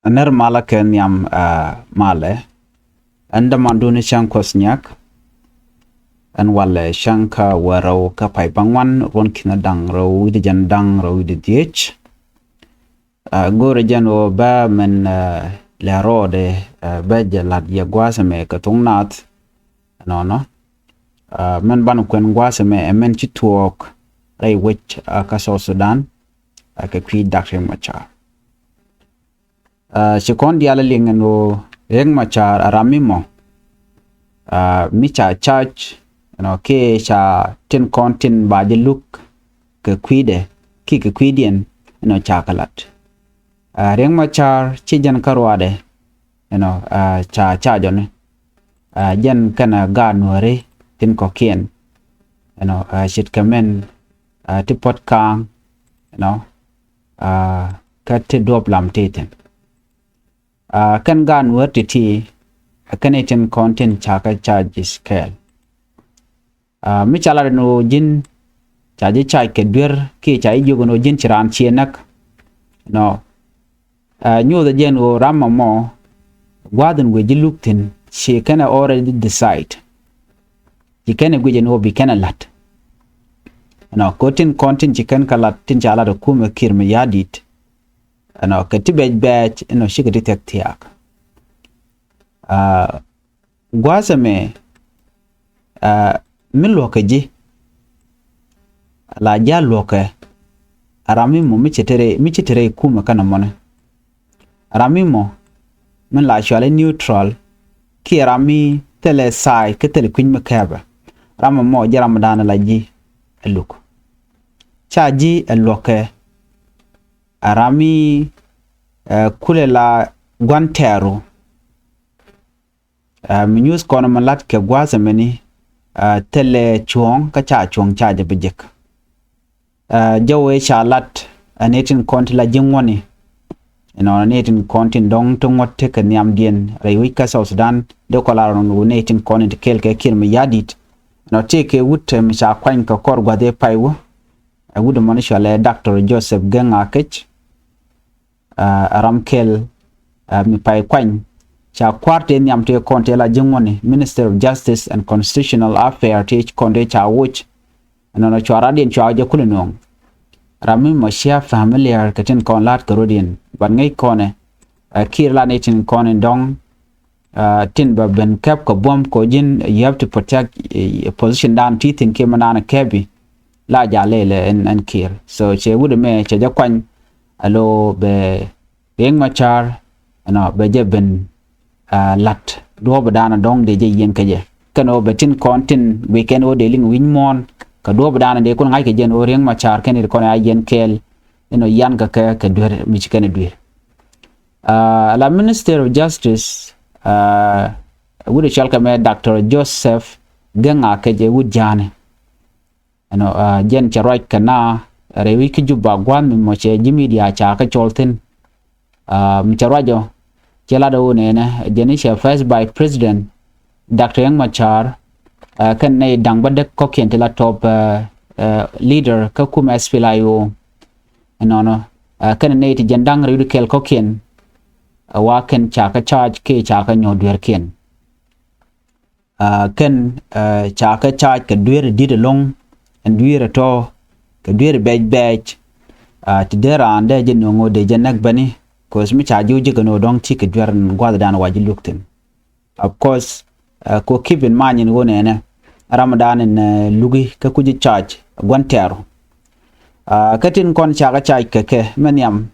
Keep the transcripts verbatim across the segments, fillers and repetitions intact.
Nɛr malä kɛ nhiam, aa, malɛ. Ɛn dämandun cäŋ Kuɔth Nyak. Ɛn walɛ cäŋ kä wä rɛw kä pay bäŋuan ruɔ̱n ki̱n da̱ŋ rɛw wi̱cdɛ jɛn da̱ŋ rɛw wi̱cdɛ dhiec. Aa, go̱rɛ jɛn ɣöö bä min, aa, lɛ rɔɔdɛ, aa, bä jɛ la̱t yɛ gua̱a̱th ɛmɛ kɛ thuŋ naath. Ɛnɔnɔ. Aa, min banɛ kuɛn gua̱a̱th ɛmɛ ɛ min ci tuɔɔk rɛy wec, aa, kä South Sudan, aa, kɛ kui̱ Dak Riek Machar. Aa, ci kɔn diaal liŋ ɛn ɣöö Riek Machar ɛ ram mi mɔ, aa, mi ca charge, you know, kiɛ ca tin kɔn tin ba jɛ luk kɛ kui̱dɛ kiɛ kɛ kui̱diɛn, you know, ca kɛ la̱t. Aa, Riek Machar ci jɛn kä ruaadɛ, you know, aa, ca charge ɔni. Aa, jɛn kɛnɛ gaat Nuääri tin kɔ̱kiɛn, you know, aa, ce̱tkɛ min, aa, ti puɔ̱t kaaŋ, you know, aa, kä ti duɔ̱p lam ti thi̱n. Aa, kɛn gaat Nuäär ti̱ti̱, aa, kɛn i̱ tin kɔn tin ca kɛ charge kɛɛl. Aa, mi ca lat ɛn ɣöö ji̱n ca ji̱ charge kɛ duer kiɛ ca ji̱ jiök ɛn ɣöö ji̱n ci raan ciɛ näk. Nɔ. Aa, nyuuthɛ jɛn ɣöö ram ɛmɔ gua̱a̱th in guic ji̱ luk thi̱n ci kɛnɛ already decide. Ci kɛnɛ guic ɛn ɣöö bi kɛnɛ la̱t. Nɔ, kɛ ɣöö tin kɔn tin ci kɛn kɛ la̱t tin ca lat ɛ kumɛ Kiir Mayardit. Ɛnɔ, kɛ ti bɛc bɛc, ɛnɔ, cikɛ ti thia̱k thia̱a̱k. Aa, gua̱a̱th ɛmɛ, aa, mi luɔ̱kɛ ji̱, la ji̱ a luɔ̱kɛ, ɛ ram mi mɔ mi ci te rɛy, mi ci te rɛy kumɛ kɛnɛ mɔni. Ɛ ram mi mɔ, min la cuali neutral, kiɛ ram mi thilɛ side, kä thilɛ kui̱ny mi kɛpɛ. Ram ɛmɔ jɛ ram dan la ji̱ ɛ luk. Ca ji̱ ɛ luɔ̱kɛ, ɛ ram mi, ɛ, kulɛ la gua̱n tɛɛru. Aa, mi nyuuth kɔn mi lat kɛ gua̱a̱th ɛmɛni, aa, thilɛ cuɔ̱ɔ̱ŋ kä ca cuɔ̱ɔ̱ŋ ca jɛ bi jek. Aa, jɛ wee ca lat, aa, nɛy tin kɔn ti la ji̱ ŋuɔ̱tni. Ɛnɔ nɛy tin kɔn tin dɔ̱ŋ ti ŋuɔ̱t tekɛ nhiamdiɛn rɛy wec kä South Sudan, dee kɔ lar ɛn ɣöö nɛy tin kɔn in ti kɛɛl kɛ Kiir Mayardit. Ɛnɔ tëëkɛ wut, aa, mi ca kuany kɛ kɔr gua̱th ëë pay wä. Aa, wut ɛmɔni cɔalɛ Doctor Joseph Geng Akec. Aa, ɛ ram kɛl, aa, mi pay kuany. Ca kua̱r tëë nhiam tëë kɔn tëë la ji̱ ŋuɔ̱tni, Minister of Justice and Constitutional Affairs tëë kɔn tëë ca woc. Ɛnɔnɔ cua radiɛn cua jɛ kulɛ nööŋ. Ram mi mɔ cia familiar kɛ tin kɔn la̱t kɛ rɔ̱diɛn. But ŋäc kɔnɛ, aa, Kiir la ni tin kɔn in dɔ̱ŋ, aa, tin bɛ ben kɛp kɛ buɔ̱m kɛ ji̱n, you have to protect, aa, position dan ti thi̱n kiɛ mi naan kɛpi. La jal lɛlɛ ɛn, ɛn Kiir. So cɛ wut ɛmɛ cɛ jɛ kuany, alo bɛ Riek Machar, ɛnɔ, bɛ jɛ ben, aa, la̱t duɔ̱ɔ̱p dan dɔ̱ŋ dee jɛ yiɛn kɛ jɛ. Kɛn ɣöö bɛ tin kɔn tin guic kɛn ɣöö dee liŋ wi̱ny muɔ̱ɔ̱n kɛ duɔ̱ɔ̱p dan dee kun ŋa̱c kɛ jɛ ɛn ɣöö Riek Machar kɛn i̱ kɔn a yiɛn kɛɛl, ɛnɔ, yian kɛ kɛ kɛ duer mi ci kɛn duer. Aa, la Minister of Justice, aa, wut ɛ cɔal kɛ mɛ Doctor Joseph Geng Akec ɛ wut ja̱a̱ni. Ɛnɔ, aa, jɛn cɛ ruac kɛ na rɛy wi̱c kä Juba gua̱a̱th mi mɔ cɛ ji̱ media ca kɛ cɔl thi̱n. Aa, mi cɛ ruac ɔ, cɛ lat ɛ ɣöö nɛnɛ, jɛn i̱ cɛ First Vice President, Doctor Riek Machar, aa, kɛn nɛy da̱ŋ bädäk kɔ̱kiɛn ti la top, aa, aa, leader kä kumɛ S P L A I O. Ɛnɔnɔ, aa, kɛn nɛy ti jiɛn da̱ŋ rɛw wi̱cdɛ kɛl kɔ̱kiɛn, aa, wa kɛn ca kɛ charge kiɛ ca kɛ nyɔk dueerkiɛn. Aa, kɛn, aa, ca kɛ charge kɛ dueer di̱t ɛlɔ̱ŋ, ɛn dueer ɛ tɔ̱, kɛ dueer bɛc bɛc, aa, ti dee raan dee jɛ nööŋ ɣöö dee jɛ näk bäni, 'cause mi ca ji̱ wä ji̱ kɛ nööŋ dɔ̱ŋ ti kɛ dueer ɛn gua̱a̱th dan wa ji̱ luk thi̱n. Of course, aa, kɛ keep in mind in ɣöö nɛnɛ, ram dan in, aa, luki kä kui̱ ji̱ charge gua̱n tɛɛru. Aa, kä tin kɔn ca kɛ charge kɛ kɛ mɛ nhiam,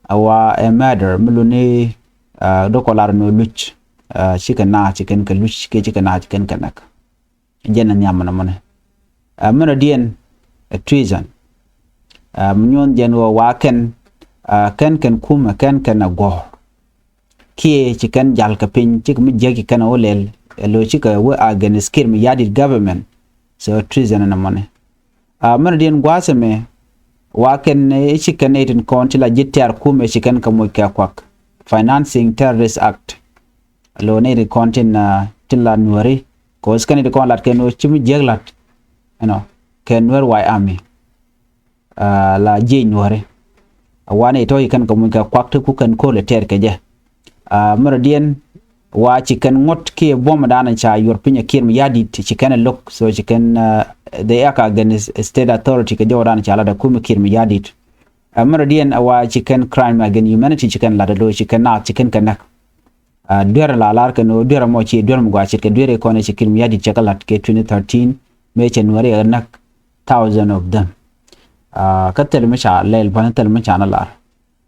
aa, wa ɛ murder mi luni, aa, dɔ̱kɔ lar ni luc, aa, cikɛ naath ci kɛn kɛ luc kiɛ cikɛ naath ci kɛn kɛ näk. Jɛn ɛ nhiam mɔnɛ mɔnɛ. Aa, mɛnɔ diɛn ɛ treason. Aa, mi nyuɔ̱n jɛn ɣöö wa kɛn, aa, kɛn kɛn kumɛ kɛn kɛn ɛ guɔ̱ɔ̱r. Kiɛ ci kɛn jal kɛ piny cikɛ mi jiäk ci kɛn ɛ wä lɛl ɛ lo̱c cikɛ wä against Kiir Mayardit government. So treason ɛn ɛmɔni. Aa, mɛnɛ diɛn gua̱a̱th ɛmɛ wa kɛn, aa, ci kɛn nɛy tin kɔn ti la ji̱ tɛ̈r kumɛ ci kɛn kɛ moc kɛ kuak. Financing Terrorist Act. Lo nɛy tin kɔn tin, aa, tin la Nuääri. 'Cause kɛn nɛy tin kɔn lat kɛn ɣöö ci mi jiäk la̱t, you know, kɛ Nuer White Army. Aa, la jiec Nuääri. A wanɛ tɔ̱ ci kɛn kɛ muc kɛ kuak ti ku kɛn ko̱l ɛ tɛɛr kɛ jɛ. A mɛrɛ diɛn wa ci kɛn ŋuɔ̱t kiɛ buɔ̱m dan ca yuɔr piny a Kiir Mayardit ci kɛn ɛ lo̱k, so ci kɛn, a, they act against state authority kɛ jɔw dan ca lat a kumɛ Kiir Mayardit. A mɛrɛ diɛn a wa ci kɛn crime against humanity ci kɛn lat a lo̱ ci kɛn naath ci kɛn kɛ näk. A duer la lar kɛn ɣöö duer mɔ ci duer mi gɔaa ce̱tkɛ duer ikɔn ci Kiir Mayardit cɛ kɛ lat kɛ twenty thirteen mëë cɛ Nuääri ɛ näk thousand of them. A kä thil mi ca lɛl bä thil mi ca na lar.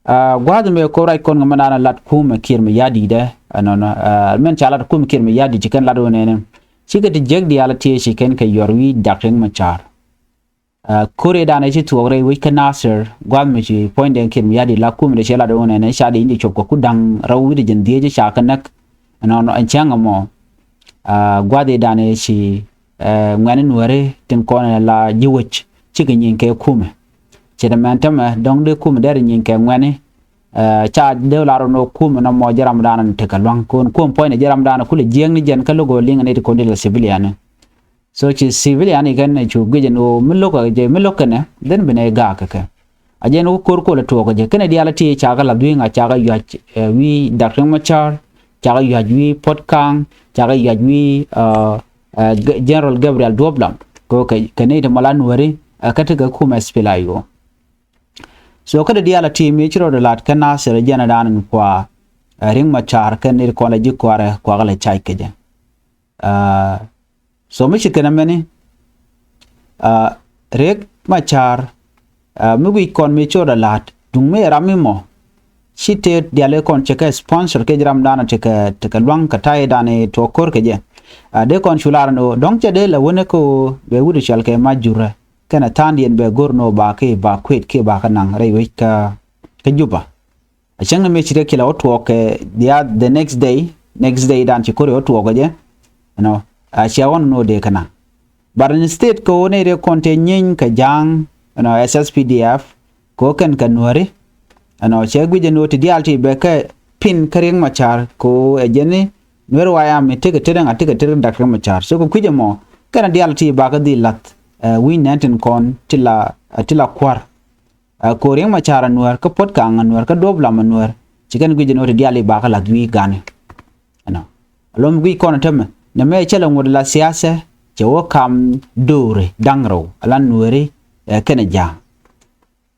A gua̱a̱th mëë ko̱r rac kɔn kɛ mɛn an lat kumɛ Kiir Mayardit dɛ ɛnɔnɔ, a mɛn ca lat kumɛ Kiir Mayardit ci kɛn lat wä nɛnɛ. Cikɛ ti jiäk diaal a tiee ci kɛn kɛ yuɔr wi̱i̱ Dak Riek Machar. A ko̱r ëë danɛ ci thuɔɔk rɛy wec kä Nasir gua̱th mi ci puɔ̱nydɛ Kiir Mayardit la kumɛ dee cɛ lat wä nɛnɛ ca dee in ci cop kɛ ku da̱ŋ rɛw wi̱cdɛ jiɛn dhieec ca kɛ näk. Ɛnɔnɔ ɛn cäŋ ɛmɔ. A gua̱th ëë danɛ ci, ɛ, ŋuɛ̈ni Nuääri tin kɔn ɛ la ji̱ wec cikɛ nyiŋ kɛ kumɛ. Ce̱t ɛmɛn tämɛ dɔ̱ŋ dee kumɛ dee ri nyiŋ kɛ ŋuɛ̈ni. Ɛ, ca dee lar ɛn ɣöö kumɛ nɔmɔ jɛ ram danɛ tekɛ lua̱ŋ ko̱n kuɔm puɔ̱nydɛ jɛ ram danɛ kulɛ jiääk ni jɛn kä lo̱k ɣöö liŋɛ ni ti ko̱n ti la civilian ni. So ci civilian ikɛn cu guic ɛn ɣöö mi lo̱k ɛ jɛ mi lo̱k kɛnɛ then bi nɛ gaak kɛ kɛ. A jɛn wä ko̱r kol ɛ tuɔɔk ɛ jɛ kɛnɛ diaal ɛ ti ca kɛ lath wi̱i̱ ŋa̱c ca kɛ yuac, ɛ, wi̱i̱ Dak Riek Machar, ca kɛ yuac wi̱i̱ Puot Kaŋ, ca kɛ yuac wi̱i̱, ɛ, ɛ, General Gabriel Duop Lam. Kɛ kɛ nɛy ti mɔ la Nuääri, ɛ, kä ti kɛ kumɛ SPLA-IO. So kä ti diaal ɛ ti mi ci rɔɔdɛ la̱t kä Nasir ɛ jɛn ɛ da̱a̱n in kua, ɛ, Riek Machar kɛn nɛy ti kɔn la ji̱ kua̱rɛ kuakä lɛ cac kɛ jɛ. Ɛ, So mi ci kɛn ɛmɛni, a, Riek Machar, a, mi guic kɔn mi cot a la̱t duŋ mi ɛ ram mi mɔ ci tëë diali kɔn cɛ kɛ sponsor kɛ ji̱ ram danɔ tekɛ tekɛ luaŋ kɛ ta̱y dani tuɔɔk ko̱r kɛ jɛ. A, dee kɔn cu lar ni ɣöö dɔ̱ŋ cɛ dee la wänɛ kä ɣöö bɛ wut cɔal kɛ ma jurɛ kɛnɛ tha̱a̱ŋdiɛn bɛ go̱r ni ɣöö ba ki ba kuet ki ba kä naŋ rɛy wec kä kä Juba. A cäŋ ni mëë ci rɛ kilɛ wä tuɔɔk kɛ the, the next day, next day dan ci ko̱r wä tuɔɔk kɛ jɛ. You know, a cia ɣɔn ni wä dee kɛ naŋ. But instead kɛ wä ni rɛ kɔn tëë nyieeny kɛ ja̱a̱ŋ, you know, SSPDF, kɛ wä kɛn kɛ Nuääri. You know, cɛ guic jɛ ni wä ti diaal ti bɛ kɛ pin kä Riek Machar kɛ wä ɛ jɛ ni Nuääri wa yam mi tekɛ tëdäŋ a tekɛ tëdäŋ Dak Riek Machar. So kɛ kui̱c ɛmɔ kɛn a diaal ti ba kä dhil lath, ɛ, wi̱ny nɛn tin kɔn ti la, ɛ, ti la kua̱r. Ɛ, ko̱r Riek Machar ɛ Nuäär kä Puɔ̱t Kaŋ ɛ Nuäär kä Duɔ̱ɔ̱p Lam ɛ Nuäär. Ci kɛn guic jɛ ni wä ti diaal i̱ bakä la̱th wi̱i̱ ga̱ni. Ɛnɔ. Alom guic kɔn ɛ tämɛ nɛ mɛ cɛ lɛ ŋuɔ̱t la siasɛ cɛ wä kam do̱ri da̱ŋ rɛw ala Nuääri, ɛ, kɛnɛ ja̱a̱ŋ.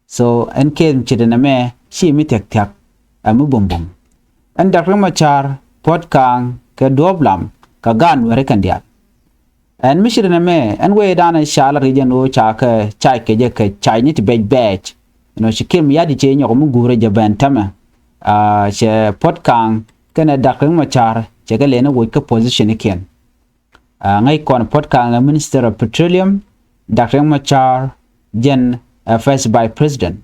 So ɛn kɛn ce̱t ɛnɛ mɛ ci mi thia̱k thia̱k ɛ mi bumbum. Ɛn Dak Riek Machar, Puɔ̱t Kaŋ kɛ Duɔ̱ɔ̱p Lam kɛ gaat Nuääri kɛn diaal. Ɛn mi ci ri nɛ mɛ ɛn wee danɛ ca lat kɛ jɛn ɣöö ca kɛ cac kɛ jɛ kɛ cac ni ti bɛc bɛɛc. Ɛn ɣöö ci Kiir Mayardit cɛ nyɔk mi guurɛ jɛ bɛn tämɛ. Aa, cɛ Puɔ̱t Kaŋ kɛnɛ Dak Riek Machar cɛ kɛ lɛn ɛ woc kä position ikiɛn. Aa, ŋäc kɔn Puɔ̱t Kaŋ ɛ Minister of Petroleum, Dak Riek Machar jɛn ɛ First Vice President.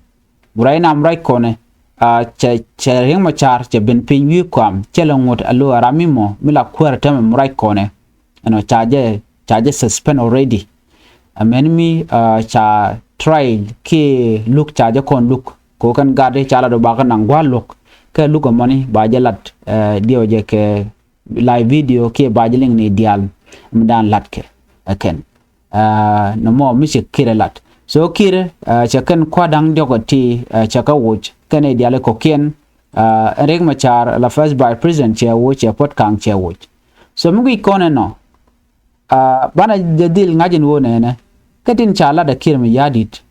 Guray nam ruac kɔnɛ, aa, cɛ, cɛ Riek Machar cɛ ben piny wi̱i̱ kɔam cɛ lɛ ŋot a lo a ram mi mɔ mi la kuäär tämɛ mi ruac kɔnɛ. Ɛnɔ ca jɛ, ca jɛ suspend already. Ɛ mɛn mi, aa, ca trial kiɛ luk ca jɛ kɔn luk. Kɛ wä kɛn gat ca lat ɔ ba kɛ naŋ gua̱a̱r luɔ̱k. Kɛ luk ɛmɔni ba jɛ lat, ɛ, diɛw jɛ kɛ live video kiɛ ba jɛ liŋ ni diaal mi daan lat kɛ ɛ kɛn. Aa, nɔmɔ mi cɛ Kiir ɛ lat. So Kiir, aa, cɛ kɛn kua̱r da̱ŋ diɔ̱k ɛ ti, aa, cɛ kɛ woc kɛn ɛ diaal ɛ kɔ̱kiɛn, aa, ɛn Riek Machar la First Vice President cɛ woc cɛ Puɔ̱t Kaŋ cɛ woc. So mi guic kɔn ɛnɔ, aa, banɛ jɛ dhil ŋa̱c in ɣöö nɛnɛ kɛ tin ca lat ɛ Kiir Mayardit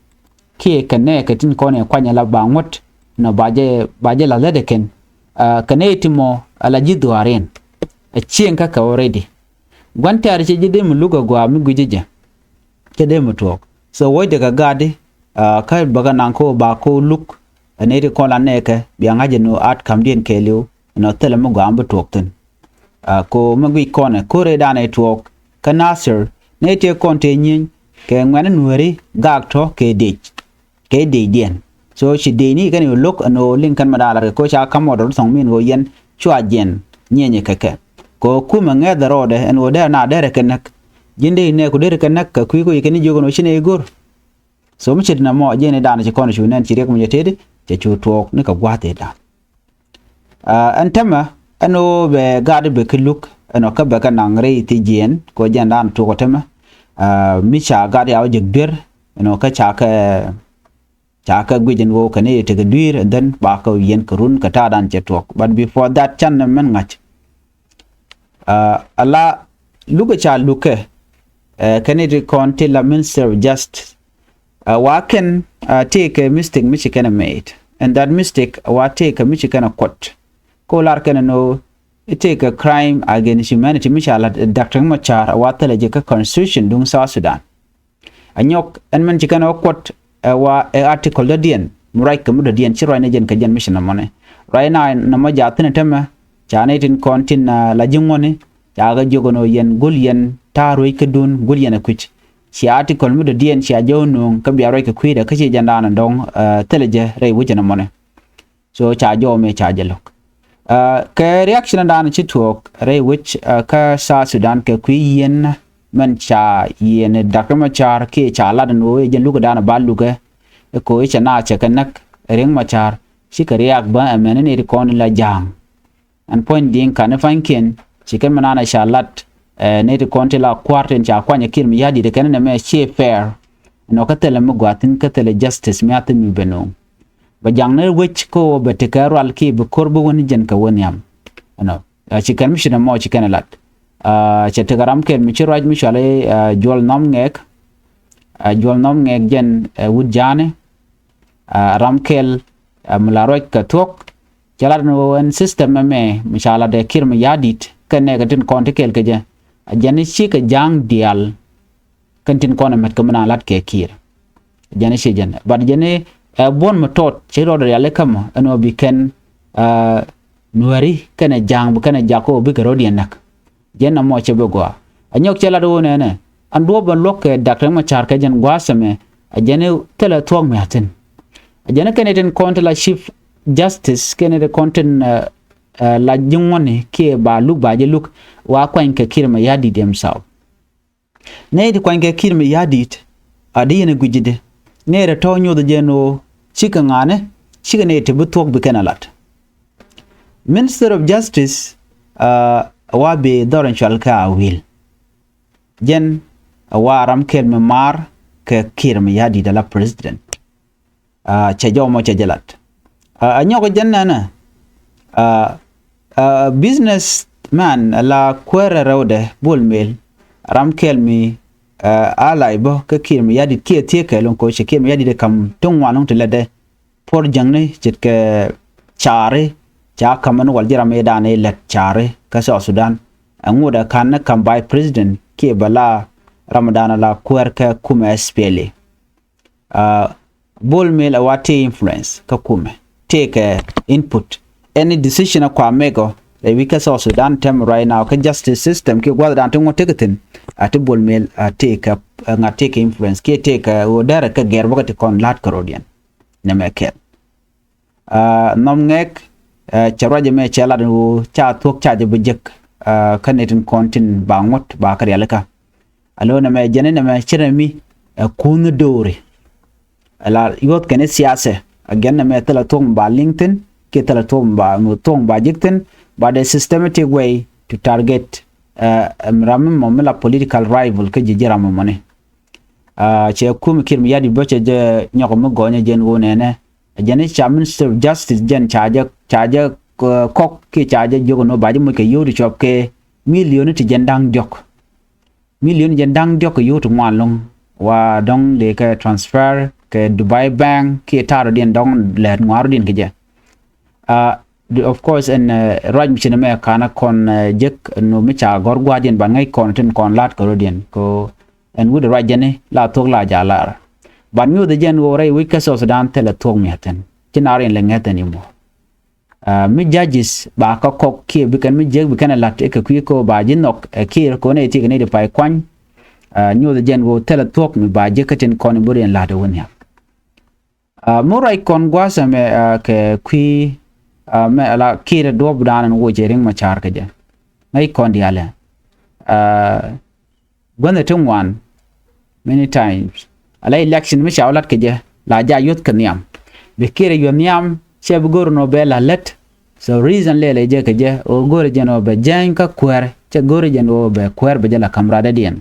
kiɛ kɛ nɛɛkɛ tin kɔn ɛ kuany ɛ la ba ŋuɔ̱t nɔ ba jɛ, ba jɛ la̱th lätdɛ kɛn. Aa, kɛ nɛy ti mɔ ɛ la ji̱ dhuaar in ɛ cieŋ kä kɛ already. Gua̱n tɛ̈r cɛ ji̱ dee mi luk ɛ gɔaa mi gui̱c jɛ. Cɛ dee mi tuɔɔk. So wuɔ̱cdɛ kɛ gaatdi, aa, kä bɛ kɛ naŋ kä ba kä luk ɛ nɛy ti kɔn la nɛɛkɛ bia ŋa̱c ɛn ɣöö at ka̱mdiɛn kɛɛliw ɛn ɣöö thilɛ mi gɔaa mi bi tuɔɔk thi̱n. Aa, ko mi guic kɔn ɛ ko̱r ëëdan ɛ tuɔɔk kä Nasir ni tëë kɔn tëë nyieny kɛ ŋuɛ̈ni Nuääri gak tɔ̱ kɛ dec, kɛ decdiɛn. So ci decni kɛn yu lo̱k ɛn ɣöö liŋ kɛn mɛ da̱a̱ la̱t kɛ ko̱ ca ka̱m ɔdɔr thɔŋ min ɣöö yɛn cua jiɛn nyienyɛ kɛ kɛ. Kɛ ɣöö kumɛ ŋɛ̈th ɛ rɔɔdɛ ɛn ɣöö derɛ na derɛ kɛ näk. Ji̱n dee nɛ ku derɛ kɛ näk kɛ kui̱ kɛ ɣöö yɛ kɛn jiök ɛn ɣöö ci nɛ i̱ go̱r. So mi ce̱t nɛmɔ jiɛn i̱ da̱a̱n ci kɔn cu nɛn ci Riek Machar tëëdi cɛ cu tuɔɔk ni kɛ gua̱a̱th i̱ da̱a̱n. Aa, ɛn tämɛ ɛn ɣöö bɛ gaat bɛ ki luk ɛn ɣöö kä bɛ kɛ naŋ rɛy thiec jiɛɛn kɛ ɣöö jɛn da̱a̱n tuɔɔk ɔ tämɛ. Aa, mi ca gaat yaw jek duer ɛn ɣöö kä ca kɛ, Ta̱a̱ kɛ guic ɛn ɣöö kɛ ni tekɛ dui̱r, and then ba kɛ yiɛn kɛ run kɛ ta̱a̱dan cɛ tuɔɔk. But before that, can ni mɛn ŋa̱c. Aa, ala lukɛ ca lukɛ, ɛ, kɛ ni ti kɔn ti la Minister of Justice. Aa, wa kɛn, aa, tëëkɛ mistake mi ci kɛn ɛ made. And that mistake wa tëëkɛ mi ci kɛn ɛ kuɔt. Kɛ ɣöö lar kɛn ɛn ɣöö i̱ tëëkɛ crime against humanity mi ca la Doctor Machar, wa thilɛ jɛ kä constitution duŋ South Sudan. Anyɔk ɛn mɛn ci kɛn ɛ kuɔt, ɛ, wa ɛ article dɔ̱diɛn mi ruac kɛ mi dɔ̱diɛn ci ruac ni jɛn kɛ jɛn mi ci nɔmɔni. Ruac na nɔmɔ jaathin ɛ tämɛ, ca ni tin kɔn tin, aa, la ji̱ ŋuɔ̱ni, ca kɛ jiök ɛn ɣöö yɛn gul yɛn ta̱a̱ ruec kädun, gul yɛn ɛ kui̱c. Ci article mi dɔ̱diɛn cia jɛ wä nööŋ kä bia ruac kɛ kui̱dɛ kä ci jɛn daanɔ dɔ̱ŋ, aa, thilɛ jɛ rɛy wec ɛn nɔmɔni. So ca jɔw mëë ca jɛ lo̱k. Aa, kɛ reaction dan ci tuɔɔk rɛy wec, aa, kä South Sudan kɛ kui̱ yieen mɛn ca yieen Doctor Machar kiɛ ca lat ɛn ɣöö jɛn lukɛ dan ba lukɛ. Ɛ ko̱ i̱ cɛ na cɛ kɛ näk Riek Machar, cikɛ react bä ɛmɛn ni ti kɔn la ja̱a̱ŋ. Ɛn puɔ̱ny di̱i̱ŋ ka̱n i̱ pa̱nykiɛn ci kɛn mi naan ɛ ca lat, ɛ, ni ti kɔn ti la kua̱r tin ca kuany ɛ Kiir Mayardit kɛn nɛmɛ ciɛ fair. Ɛn ɣöö kä thilɛ mi gua̱a̱thin, kä thilɛ justice mi a thi̱n mi ben nööŋ. Bɛ ja̱ŋ ni wec kä ɣöö bɛ tekɛ rual kiɛ bi ko̱r bi wä ni jɛn kɛ wä nhiam. Ɛnɔ, ɛ, ci kɛn mi ci nɛmɔ ci kɛn ɛ lat. Aa, cɛ tekɛ ram kɛl mi ci ruac mi cuali, aa, Juɔl Nhɔm Ŋɛɛk. Aa, Juɔl Nhɔm Ŋɛɛk jɛn, ɛ, wut ja̱a̱ni. Aa, ram kɛl, aa, mi la ruac kɛ thuɔ̱k. Cɛ lat ni ɣöö ɛn system ɛmɛ mi ca lat ɛ Kiir Mayardit kɛn nɛɛkɛ tin kɔn ti kɛl kɛ jɛ. Ɛ jɛn i̱ cikɛ ja̱a̱ŋ diaal kɛn tin kɔn ɛmɛt kɛ mi naan lat kɛ Kiir. Jɛn i̱ ci jɛn. But jɛn i̱, ɛ, buɔ̱n mi tɔt ci rɔɔdɛ riali kämɔ ɛn ɣöö bi kɛn, aa, Nuääri kɛnɛ ja̱a̱ŋ bi kɛnɛ jak ɣöö bikɛ rɔ̱diɛn näk. Jɛn nɔmɔ cɛ bi gɔaa. Anyɔk cɛ lat ɣöö nɛnɛ, ɛn duɔ̱ɔ̱p ɛn luɔ̱k kɛ Doctor Machar kɛ jɛn gua̱a̱th ɛmɛ, ɛ jɛn i̱ thilɛ thuɔ̱k mi a thi̱n. Ɛ jɛn i̱ kɛn i̱ tin kɔn ti la Chief Justice, kɛn i̱ tin kɔn tin, ɛ, ɛ, la ji̱ ŋuɔ̱ni kiɛ ba luk ba ji̱ luk, wa kuany kɛ Kiir Mayardit himself. Nɛy ti kuany kɛ Kiir Mayardit, a di yɛn ɛ gui̱c ji̱ di. Nɛy rɛ tɔ̱ nyoth jɛn ɣöö cikɛ ŋa̱a̱nɛ, cikɛ nɛy ti bi thuɔ̱k bi kɛn a lat. Minister of Justice, aa, wa bi dhɔr in cual kɛ a wil. Jɛn, aa, wa ram kɛl mi maar kɛ Kiir Mayardit a la president. Aa, cɛ jɔw mɔ cɛ jɛ lat. Aa, a nyɔk jɛn nɛnɛ. Aa, aa, business man a la kuäärɛ rɛwdɛ Bol Mel. Ram kɛl mi, aa, a lay bä kä Kiir Mayardit kiɛ thiee kɛl loŋ ko cɛ Kiir Mayardit kam ti ŋuan loŋ ti lɛtdɛ. Puɔr jäŋni ce̱tkɛ caari ca ka̱m ɛn wal ji̱ ram i̱ dan i̱ lɛt caari kä South Sudan. Ɛŋut ɛ ka̱n ni ka̱m vice president kiɛ bɛ la ram dan la kuäär kɛ kumɛ S P L A. Aa, Bol Mel ɛ wa tëë influence kä kumɛ, tëëkɛ input. Any decision ɛ kua mekɔ rɛy wi̱c kä South Sudan tɛm right now kä justice system kiɛ gua̱thdan ti ŋuɔ̱t tekɛ thi̱n. Aa, ti Bol Mel, aa, tëëkɛ, aa, ŋa̱t tëëkɛ influence kiɛ tëëkɛ ɣöö dɛrɛ kɛ gɛr bä kä ti kɔn la̱t kärɔ̱diɛn. Nɛmɛ kɛl. Aa, Nhɔm Ŋɛɛk, aa, cɛ ruac ɛmɛ cɛ lat ɛn ɣöö ca thuɔ̱k ca jɛ bi jek, aa, kä nɛy tin kɔn tin ba ŋuɔ̱t ba kɛ rialikä. A lo̱n ɛmɛ jɛn ɛn ɛmɛ cɛ rɛ mi, aa, kunh do̱ri. Ala yuɔth kɛn i̱ siasɛ, a gɛn ɛmɛ thilɛ thuɔ̱k mi ba liŋ thi̱n kiɛ thilɛ thuɔ̱k mi ba, mi thuɔ̱k mi ba jek thi̱n, but a systematic way to target, aa, ram mi mɔ mi la political rival kä ji̱ ji̱ ram mɔni. Aa, cɛ kumɛ Kiir Mayardit bä cɛ jɛ nyɔk mi gɔnyɛ jɛn ɣöö nɛnɛ. Jɛn i̱ ca Minister of Justice jɛn ca jɛ, ca jɛ, aa, kɔk kiɛ ca jɛ jiök ɛn ɣöö ba jɛ moc kɛ yio̱w ti cuɔp kɛ million ti jɛn da̱ŋ diɔ̱k. Million jɛn da̱ŋ diɔ̱k kɛ yio̱w ti ŋuan lo̱ŋ. Wa dɔ̱ŋ dee kɛ transfer kɛ Dubai Bank kiɛ ta̱a̱ rɔ̱diɛn dɔ̱ŋ lɛɛt ŋuan rɔ̱diɛn kɛ jɛ. Aa, of course ɛn, aa, ruac mi ci nɛmɛ ka̱n a kɔn, aa, jek ɛn ɣöö mi ca gɔ̱r gua̱a̱thdiɛn ban ŋäc kɔn tin kɔn la̱t kärɔ̱diɛn. Kɛ ɣöö ɛn wut ruac jɛn i̱ la thuɔ̱k la ja̱ lar. Ban nyuuth jɛn ɣöö rɛy wi̱c kä South Sudan thilɛ thuɔ̱k mi a thi̱n. Ci nar in lɛ ŋäth ɛn imɔ. Aa, mi judges ba kä kɔk kiɛ bi kɛn mi jiäk bi kɛn ɛ la̱t i̱ kɛ kui̱ kɛ ɣöö ba ji̱ nhɔk ɛ Kiir kɛ ɣöö nɛy ti kɛ nɛy ti pay kuany. Aa, nyuuth jɛn ɣöö thilɛ thuɔ̱k mi ba jiäk kä tin kɔn in bi riɛn la̱t ɛ wä nhiam. Aa, mi ruac kɔn gua̱a̱th ɛmɛ, aa, kɛ kui̱, aa, mɛ ala Kiir duɔ̱ɔ̱pdan ɛn woc ɛ Riek Machar kɛ jɛ. Ŋäc kɔn diaalɛ. Aa, guänh ɛ ti ŋuan, many times. Ala election mi ca wä lat kɛ jɛ, la ja yuɔth kɛ nhiam. Bi Kiir ɛ yuɔth nhiam, cɛ bi go̱r ɛn ɣöö bɛ la lät. So reason lɛl ɛ jɛ kɛ jɛ, ɣöö go̱r ɛ jɛn ɣöö bɛ jääny kä kuäär, cɛ go̱r ɛ jɛn ɣöö bɛ kuäär bɛ jɛ la ka̱m radädiɛn.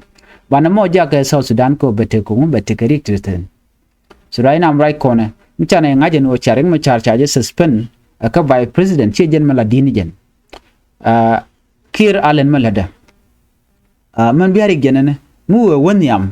Banɛ mɔ jakɛ South Sudan kɛ ɣöö bɛ tek kɛ ŋu bɛ tek kɛ rik ti thi̱n. So right now, right kɔnɛ, Mi canɛ ŋa̱c ɛn ɣöö ca Riek Machar ca jɛ suspend ɛ kä vice president, ciɛ jɛn mi la di̱n jɛn. Aa, Kiir alɛn mi lätdä. Aa, mɛn bia rik jɛn ɛnɛ mi wee wä nhiam.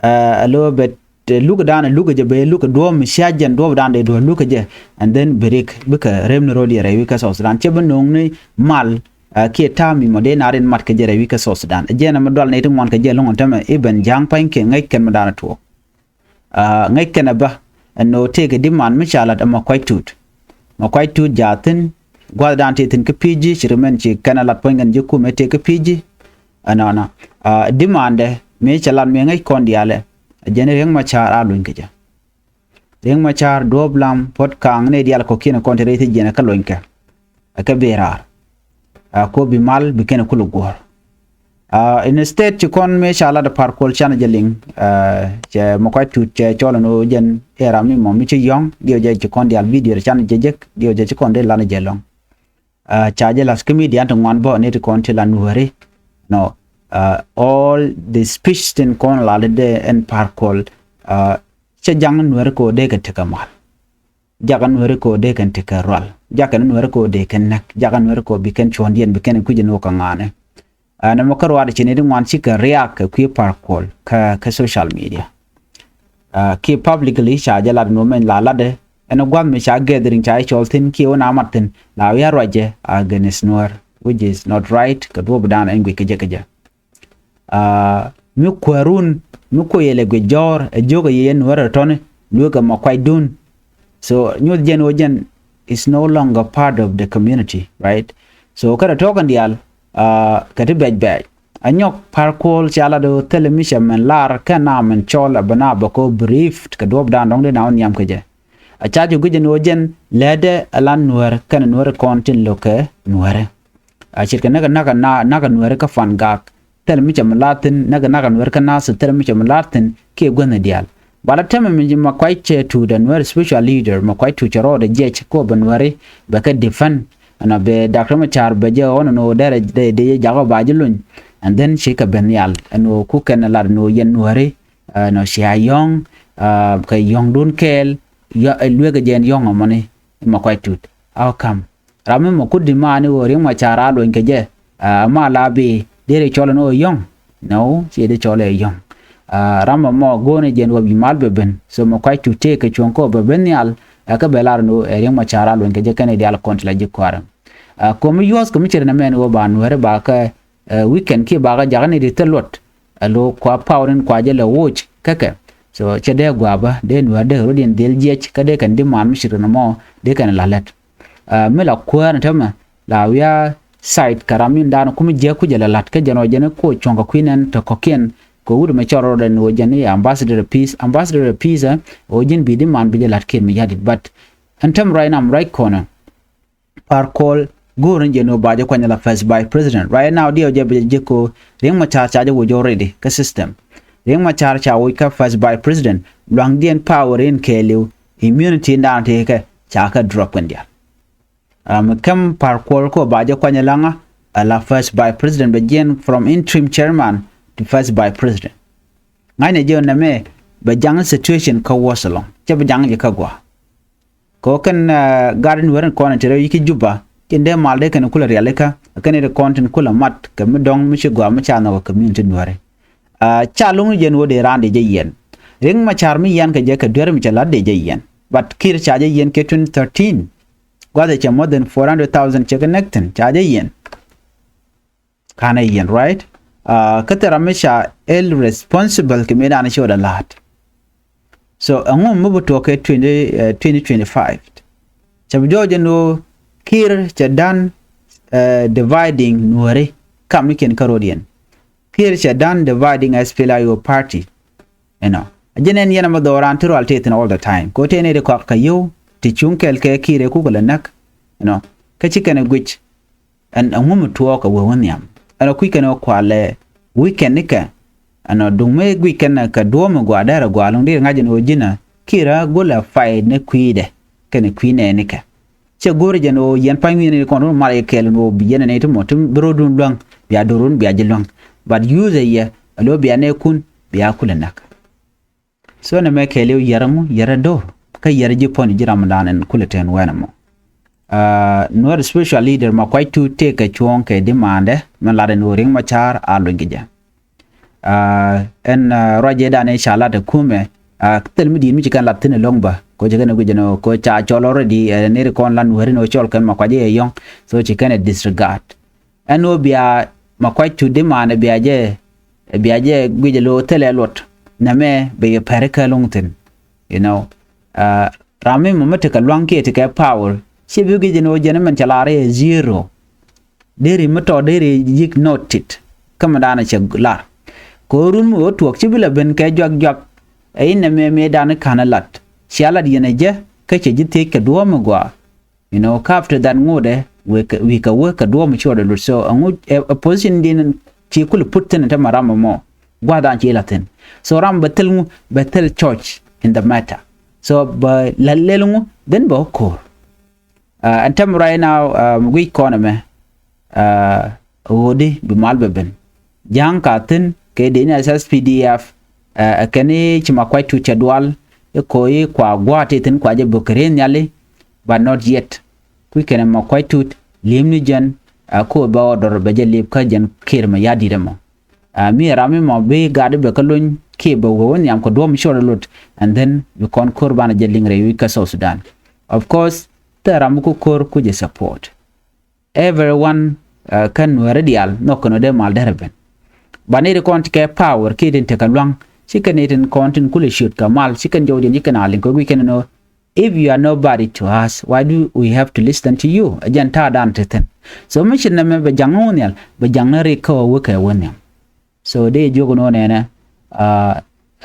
Aa, a little bit, ɛ, lukɛ dan, lukɛ jɛ bɛ, lukɛ duɔ̱ɔ̱p mi cia jɛn duɔ̱ɔ̱p dan dee duɔ̱ɔ̱p lukɛ jɛ. And then bi rik bikɛ rem ni ro̱l yɛ rɛy wi̱i̱ kä South Sudan. Ciɛ bi no̱o̱ŋ ni mal, aa, kiɛ ta̱a̱ mi mɔ dee na rin mat kɛ jɛ rɛy wi̱i̱ kä South Sudan. Jɛn ɛmɛ dual ni ti ŋuan kɛ jɛ lo̱ŋ ɛn tämɛ i̱ ben ja̱a̱ŋ pa̱ny kiɛ ŋäc kɛn mi dan ɛ tuɔɔk. Aa, ŋäc kɛn ɛ bä ɛn ɣöö tëëkɛ diman mi ca lat ɛmɔ kuac tut. Mɔ kuac tut jaathin gua̱thdan tëë thi̱n kä pi̱i̱ ji̱ ci rimɛn ci kɛn ɛ lat puɔ̱ny kɛn ji̱ kumɛ tëë kä pi̱i̱ ji̱. Ɛnɔnɔ, aa, dimandɛ mëë cɛ lat mëë ŋäc kɔn diaalɛ. Ɛ jɛn Riek Machar a luny kɛ jɛ. Riek Machar duɔ̱ɔ̱p lam puɔ̱t ka̱a̱ŋ ni diaal kɔ̱kiɛn kɔn te rɛy thi̱n jiɛn ɛ kä luny kɛ. Ɛ kɛ bëë raar. Aa, ko bi mal bi kɛn kulɛ guɔ̱ɔ̱r. Aa, instead ci kɔn mëë ca lat Par Kuol canɛ jɛ liŋ, aa, cɛ mɛ kuac tut cɛ cɔl ɛn ɣöö jɛn ɛ ram mi mɔ mi ci yɔ̱ŋ, diɛw jɛ ci kɔn diaal video canɛ jɛ jek, diɛw jɛ ci kɔn dee lanɛ jɛ lɔ̱ŋ. Aa, ca jɛ la̱th kä media ti ŋuan bä ni ti kɔn ti la Nuääri. No, aa, all the speech tin kɔn la lɛ dee ɛn Par Kuol, aa, cɛ jaŋ Nuääri kɛ ɣöö dee kɛ tekɛ mal. Jakä Nuääri kɛ ɣöö dee kɛn tekɛ rual. Jakä Nuääri kɛ ɣöö dee kɛn näk. Jakä Nuääri kɛ ɣöö bi kɛn cuɔ̱ndiɛn bi kɛn kui̱c ɛn ɣöö kɛ ŋa̱a̱nɛ. Aa, nɛmɛ kä ruaadɛ ci ni ti ŋuan cikɛ riak kɛ kui̱ Par Kuol kä, kä social media. Aa, kiɛ publicly ca jɛ lat ɛn ɣöö mɛn la latdɛ. Ɛn ɛ gua̱th mi ca gathering ca jɛ cɔl thi̱n kiɛ wä na mat thi̱n la wi̱i̱ a ruacɛ against Nuäär, which is not right kɛ duɔ̱ɔ̱pdan ɛn guic kɛ jɛ kɛ jɛ. Aa, mi kuäärun mi kuɛ yɛ lɛ guic jɔ̱ɔ̱r ɛ jiök ɛ yɛ Nuäär ɛ tɔ̱ni lueek ɛ mɔ kuacdun. So nyuth jɛn ɣöö jɛn is no longer part of the community, right? So kärɛ tɔ̱ kɛn diaal, aa, kɛ ti bɛc bɛc. Ɛ nyɔk Par Kuol ca lat ɣöö thilɛ mi cɛ mɛn lar kɛn na mɛn cɔl ɛ bɛ na bɛ kɔ briefed kɛ duɔ̱ɔ̱pdan dɔ̱ŋ dee na wä nhiam kɛ jɛ. Ɛ ca jɛ guic ɛn ɣöö jɛn lätdɛ ɛ la Nuäär kɛnɛ Nuäär kɔn tin lo̱kɛ Nuäärɛ. A ce̱tkɛ näk näk na näk Nuääri kä Fangak. Thil mi cɛ mi lar thi̱n näk näk Nuääri kä Nasir, thil mi cɛ mi lar thi̱n kiɛ guäthni diaal. Bala tɛmɛ mi Makuac cɛ tuut ɛ Nuääri special leader, Makuac tuut cɛ rɔɔdɛ jiɛc kɛ ɣöö bɛ Nuääri bɛ kɛ defend. Ɛnɔ bɛ Doctor Machar bɛ jɛ ɣɔn ɛn ɣöö derɛ dee dee jɛ jakä ba ji̱ luny. And then ci kɛ ben nhial ɛn ɣöö ku kɛn ɛ lar ɛn ɣöö yɛn Nuääri, ɛnɔ cia yɔ̱ŋ, aa, kɛ yɔ̱ŋdun kɛɛl, yɔ, ɛ lueekä jɛ ɛn yɔ̱ŋ ɛmɔni. Makuac tuut. How come? Ram mi mɔ kut dimaani ɣöö Riek Machar a luɔny kɛ jɛ, aa, ma la bi dee ri cɔl ɛn ɣöö yɔ̱ŋ. No, ciɛ dee cɔl ɛ yɔ̱ŋ. Aa, ram mɔ mɔ go̱o̱rnɛ jɛn ɣöö bi mal bɛ ben. So Makuac tuut tëëkɛ cuɔ̱ŋ kɛ ɣöö bɛ ben nhial, aa, kä bɛ lar ɛn ɣöö ɛ Riek Machar a luɔny kɛ jɛ kɛn i̱ diaal kɔn ti la ji̱ kɔaarɛ. Aa, ko̱mi yuɔ̱th kɛ mi ci ri nɛmɛ ɛn ɣöö ba Nuääri ba kɛ, aa, weekend kiɛ ba kɛ jakä ni ti thil luɔt. Ɛ lo̱ kua power in kua jɛ lɛ woc kä kɛ. So cɛ dee gua̱a̱pä dee Nuäär dee rɔ̱diɛn dhil jiɛc kä dee kɛn dimaani mi ci ri nɛmɔ dee kɛn la lät. Aa, mi la kuäär ni tämɛ la wiaa side kɛ ram in da̱a̱n kum jiäk ku jɛ la la̱t kä jɛn ɔ jɛn ko cuɔ̱ŋ kɛ kui̱ nɛn te kɔ̱kiɛn kɛ wut mɛ cɔl rɔɔdɛ ni ɣöö jɛn i̱ ambassador of peace, ambassador of peace, ɛ ɣöö ji̱n bi di man bi jɛ la̱t kiɛn mi ya̱di̱t. But ɛn tämɛ right now, right corner, Par Kuol go̱o̱r ni jɛ ni ɣöö ba jɛ kuany la first vice president. Right now diɛw jɛ bi jɛ jek ko Riek Machar ca jɛ woc already kä system. Riek Machar ca woc kä first vice president. Lua̱ŋdiɛn power in kɛɛliw, immunity in da̱a̱n tekɛ ca kɛ drop kɛn diaal. Aa, mi käm Par Kuol kɛ ɣöö ba jɛ kuany laŋä, aa, la first vice president bɛ jiɛn from interim chairman to first vice president. Ŋa̱cnɛ jɛ nɛmɛ bɛ jaŋ situation kä worse ɛlɔ̱ŋ. Cɛ bi jaŋ jɛ kä gɔaa. Kɛ ɣöö kɛn, aa, gat in weri kɔn in te rɛw yi̱ ki Juba, tin dee mal dee kɛn kulɛ rialikä, kɛn in kɔn tin kulɛ mat kɛ mi dɔ̱ŋ mi ci gɔaa mi ca nhɔk ɛ community Nuääri. Aa, ca lo̱ŋ ni jɛn ɣöö dee raan dee jɛ yiɛn. Riek Machar mi yian kɛ jɛ kɛ duer mi cɛ la̱t dee jɛ yiɛn. But Kiir ca jɛ yiɛn kɛ twenty thirteen. Gua̱thɛ cɛ more than four hundred thousand cɛ kɛ näk thi̱n, ca jɛ yiɛn. Ka̱n ɛ yiɛn, right? Aa, kä thil ram mi ca held responsible kɛ mëëdan ci ɣöö dee la̱a̱t. So ɛŋu mi bi tuɔɔk kɛ twenty, ɛ, twenty twenty-five? Cɛ bi jɔɔc ɛn ɣöö Kiir cɛ done, ɛ, dividing Nuääri kamnikiɛn kä rɔ̱diɛn. Kiir cɛ done dividing S P L A I O party. Ɛnɔ. A jɛn ɛn yɛn ɛmɛ dhɔran ti rual tëë thi̱n all the time. Kɛ ɣöö tëë nɛy ti kɔak kɛ yio̱w ti cuŋ kɛɛl kɛ Kiir ɛ kukɛ lɛ näk. Ɛnɔ. Kä ci kɛn ɛ guic. Ɛn ɛŋu mi tuɔɔk ɛ wee wä nhiam? Ɛn ɛ kui̱ kɛn ɛ wä kualɛ weekend nikɛ. Ɛn ɔ duŋ mëë guic kɛn ɛ kɛ duɔ̱ɔ̱m mi gɔaa dɛrɛ gɔaa lo̱ŋ dee ri ŋa̱c ɛn ɣöö ji̱n ɛ Kiir ɛ go̱l ɛ fight ni kui̱dɛ kɛnɛ kui̱ nɛɛnikɛ. Cɛ go̱o̱ri jɛn ɣöö yɛn pa̱ny wi̱i̱ni kɔn run mal yɛ kɛɛl ɛn ɣöö bi yɛn ɛ nɛy ti mɔ ti bi ro̱dun luäŋ bia do̱run bia ji̱ luäŋ. But use ɛ yɛ ɛ lo̱ bia nɛɛkun bia kulɛ näk. So nɛmɛ kɛɛliw yɛrɛ ŋu, yɛrɛ do̱r. kä yɛr ji̱ puɔ̱ny ji̱ ramdan ɛn kulɛ tɛn wɛn ɛmɔ. Nuɛr special leader Makuac Tut tëëkɛ cuɔ̱ɔ̱ŋ kɛ dimaandɛ mɛ lat ɛn ɣöö Riek Machar a luny kɛ jɛ. Ɛn ruacɛ dan i̱ ca lat ɛ kumɛ thil mi di̱i̱t mi ci kɛn lat thi̱n ɛlɔ̱ŋ bä kɛ ci kɛn ɛ guic ɛn ɣöö kɛ ca cɔl already ɛ nir kɔn lan wääri ni ɣöö cɔl kɛn Makuac ɛ yɔ̱ŋ. So ci kɛn ɛ disregard ɛn ɣöö bia Makuac Tut dimaandɛ bia jɛ bia jɛ guic ɛ lo̱o̱ thilɛ luɔt nɛmɛ bɛ yɛ pɛri kä luŋ thi̱n. You know, ram mi mɔ mi tekɛ lua̱ŋ kiɛ tekɛ power ci bi guic ɛn ɣöö jɛn mɛn cɛ lar i̱ zero. Deri mi tɔ deri yik notit kä mi danɛ cɛ lar kɛ ɣöö run mi ɣöö tuɔɔk ci bi lɛ ben kɛ juak juak. Ɛ inɛ mɛ mɛ danɛ ka̱n ɛ lat cia lat yɛn ɛ jɛ kä cɛ ji̱ thiec kɛ duɔ̱ɔ̱m mi gɔaa. You know, kä after that ŋotdɛ wi̱i̱ kɛ wee kɛ duɔ̱ɔ̱m mi cuɔt ɛ lut so ɛ ŋu ɛ position din ci kul put thi̱n ɛ te ma ram ɛmɔ gua̱a̱th dan ci la thi̱n. So ram bɛ thil ŋu bɛ thil church in the matter. So bɛ la lel ŋu then bɛ ko̱r. Ɛn tɛm right now mi guic kɔn ɛmɛ ɣöödi bi mal bɛ ben. Ja̱a̱ŋ ka thi̱n kɛ dee ni S S P D F ɛ kɛn i̱ ci Makuac Tut cɛ dual i̱ ko̱ i̱ kua gua̱a̱t i̱ thi̱n kua jɛ bök kɛ rëë nhiali. But not yet. Kui̱ kɛn ɛ Makuac Tut li̱em ni jɛn ɛ ko̱ bɛ order bɛ jɛ li̱ep kä jɛn Kiir Mayardit ɛmɔ. Mi ram mi mɔ bi gat i̱ bɛ kä lony kiɛ bɛ wee wä nhiam kɛ duɔ̱ɔ̱m cuɔt ilut. And then bi kɔn ko̱r banɛ jɛ liŋ rɛy wi̱c kä South Sudan. Of course thil ram mi ku ko̱r ku jɛ support. Everyone kä Nuɛri diaal nhɔk kɛn ɔ dee mal derɛ ben. Ba ni ri kɔn ti kɛ power kiɛ tin tekɛ lua̱ŋ ci kɛn itin kɔn tin kulɛ ciöt kɛ mal ci kɛn jɔw diɛn ci kɛn a liŋ kɛ guic kɛn inɔ. If you are nobody to us, why do we have to listen to you? Ɛ jɛn ta̱a̱ dan te thi̱n. So mi ci nɛmɛ bɛ jaŋ ni wä nhial bɛ jaŋ ni rik kä wä wekɛ wä nhiam. So dee jiök ni wä nɛnɛ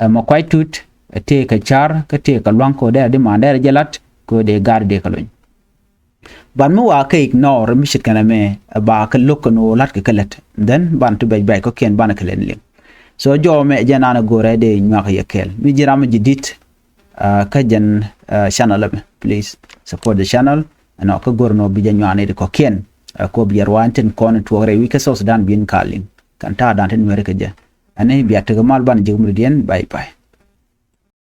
ɛ Makuac Tut ɛ tëë kɛ car kä tëë kɛ lua̱ŋ kɛ wä dee a di man dee a jɛ lat kɛ wä dee gaat dee kɛ luny. Ban mi wa kɛ ignore mi ce̱tkɛ nɛmɛ ɛ ba kɛ lo̱k kɛ ni wä la̱t kɛ kɛ lät. Then ban ti bɛc bɛc kɔ̱kiɛn ban kɛ lät liŋ. So jɔw mɛ ɛ jɛn an ɛ go̱rɛ dee nyuak yɛ kɛɛl mi ji̱ ram mi ji̱ di̱t. Kä jɛn channel ɛmɛ, please support the channel. Ɛnɔ kä go̱r nɔ bi jɛ nyuani ti kɔ̱kiɛn ɛ kop yɛr wa ɛn tin kɔn tuɔk rɛy wi̱c kä South Sudan bi in ka liŋ kɛn ta̱a̱ dan tin Nuɛri kɛ jɛ. Ɛn i̱ bia tekɛ mal ban ji̱ muridiɛn. Bye bye.